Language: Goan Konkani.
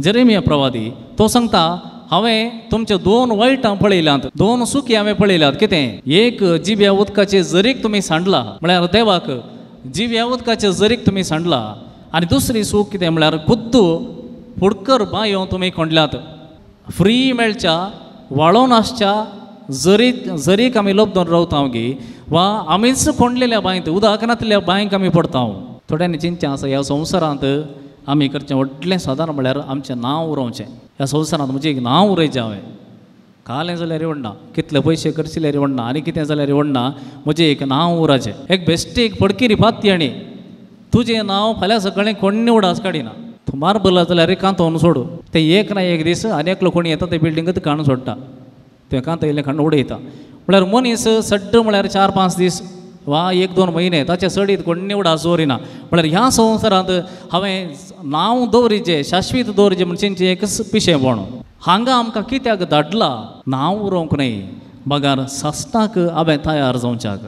जेरेमिया प्रवादी तो सांगता हांवें तुमचे दोन वायटां पळयल्यांत, दोन सुखी हांवें पळयल्यात. कितें? एक जिव्या उदकाचे जरीक तुमी सांडला, म्हळ्यार देवाक जिव्या उदकाचे जरीक तुमी सांडला, आनी दुसरी सूख कितें म्हळ्यार खुद्द फुडकर बांयो तुमी कोंडल्यात. फ्री मेळच्या वाळोन आसच्या जरीक आमी लब्दोन रावता गी वा आमीच कोंडलेल्या बांयत उदक नासलेल्या बांयक आमी पडता. थोड्यांनी चिंतचें आसा ह्या संवसारांत आमी करचें व्हडलें सादारण म्हळ्यार आमचें नांव उरोवचें. ह्या संवसारांत म्हजें एक नांव उरयचें हांवें, कालें जाल्यार रिवणना, कितले पयशे खर्चिल्यार रिवणना, आनी कितें जाल्यार रिवणना, म्हजें एक नांव उराचें. एक बेश्टी एक फडकिरी फाती आनी तुजें नांव फाल्यां सकाळीं कोण्णी उडास काडिना. तूं मार्बल जाल्यार कांतोवन सोडू, तें एक ना एक दीस आनी एकलो कोणी येता ते बिल्डिंगूत काणून सोडटा, तुवें कांतयलें काडून उडयता. म्हळ्यार मनीस सड्ड म्हळ्यार 4-5 दीस वा 1-2 म्हयने ताचे सडीत कोण्णी उडास दवरिना. म्हळ्यार ह्या संवसारांत हांवें नांव दवरिचें, शाश्वीत दवरिचें म्हण चिंतचें एक पिशेंपण. हांगा आमकां कित्याक धाडला? नांव उरोवंक न्हय, बगार सासणाक हांवें तयार जावच्याक.